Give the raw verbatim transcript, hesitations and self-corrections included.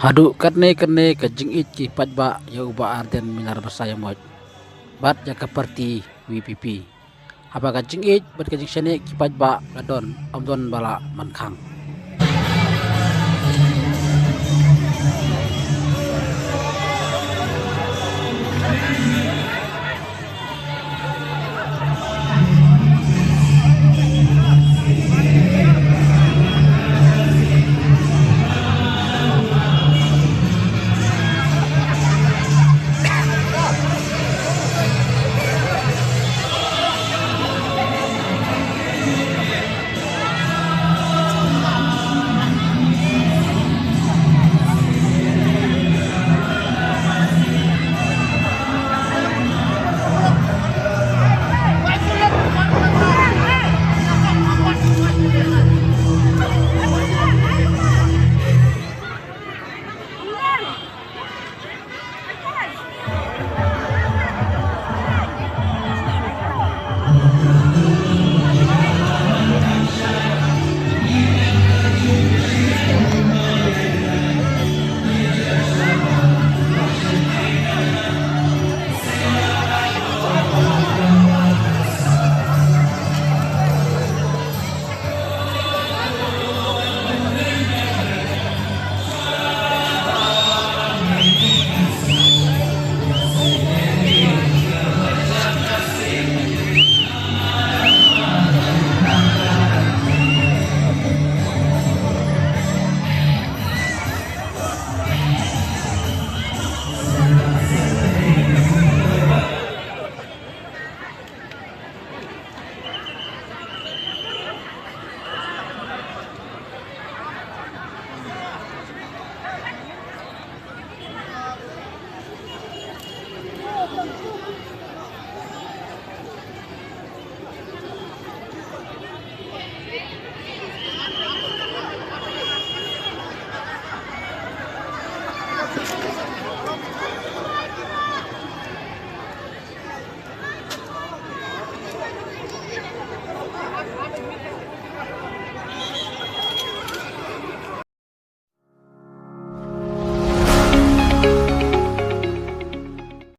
Haduh katne katne ka jingïeit ki paidbah ïa u Bah Ardent Miller Basaiawmoit bad ïa ka parti VPP. Haba ka jingïeit bad ka jingshaniah ki paidbah ka don, ym don ba lah mankhang.